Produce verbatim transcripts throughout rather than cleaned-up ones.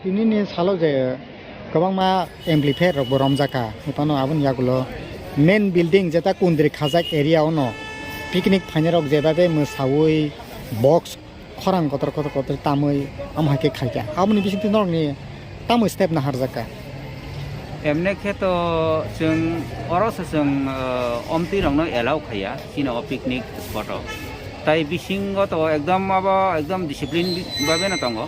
Tini ni salo je kwbangma amplifier rok bo romjak kha, phano aboni yagulo main building jeta kundri khajak area ono picnic phainai rok jebabe mwsaui box khorang kotor kotor kotor tamwi omo hai khe khaikha. Aboni bisingtwi norokni tamo step naharjakha? Emne khe to chwng oro se chwng, eh, omtwi rokno allow khaiya chini o picnic spot o. Tai bisingo to ekdom abo ekdom discipline babeno tongo.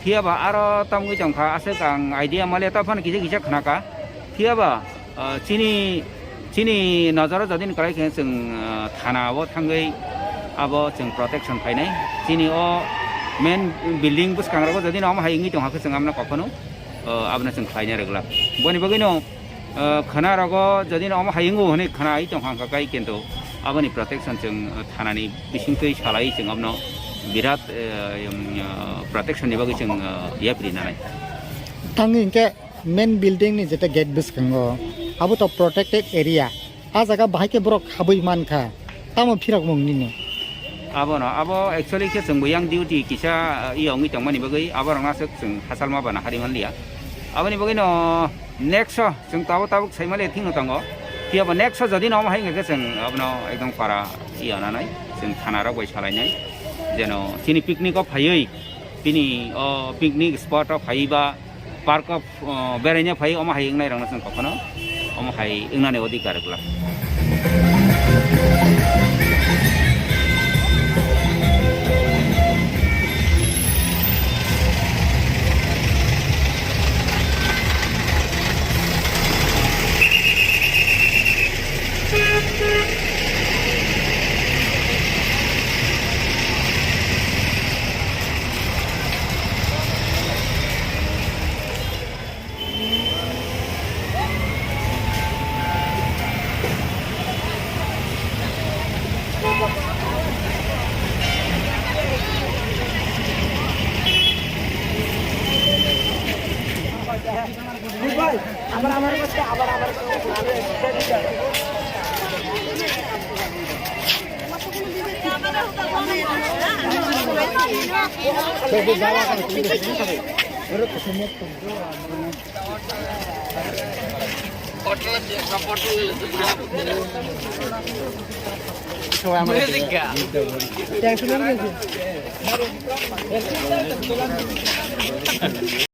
Phiyaba aro tamgwi tongkha, aswk ang idea male ta phano kisa kisa khnakha. Phiyaba Ah, chini, chini nojoro jodi ni kwlai khe chwng, ah, thana o thangwi abo chwng protection khainai. Chini o main building bwskango jodi no omo hai wngwi tongkha khe chwng abono kokhno, ah, abono chwng khlaina rwgwlak. Boni bagwino, ah, khwna rogo jodi no omo hai wngo hwnwi khwnawi tongkha kha kai kintu aboni protection chwng, ah, thana ni bisingtwi salai chwng abono birat, eh, um, ah, protection ni bagwi chwng, ah, yapri nanai. Tangwi hinkhe main building ni jeta gate bwskango, abo to protected area. A jaga bahai khe borok habwi mankha, tamo phirak mung nini? Abono, abo actually khe chwngbo yang duty kisa, uh, iya wngwi tongmani bagwi aborokno aswk chwng hachalma bana hari manliya. Aboni bagwino next o chwng tabuk tabuk saimale thikno tongo. Phiyaba next o jodi no omo hai wngkha khe chwng abono ekdom para iya nanai, chwng thana rok bai salainai. Jeno chini picnic o phaiwi, chini o picnic spot o phaiwi ba park o, uh, beraina phai omo hai wngnai rokno chwng kokhno omo hai wngnani odhikar rwgwlak. Tension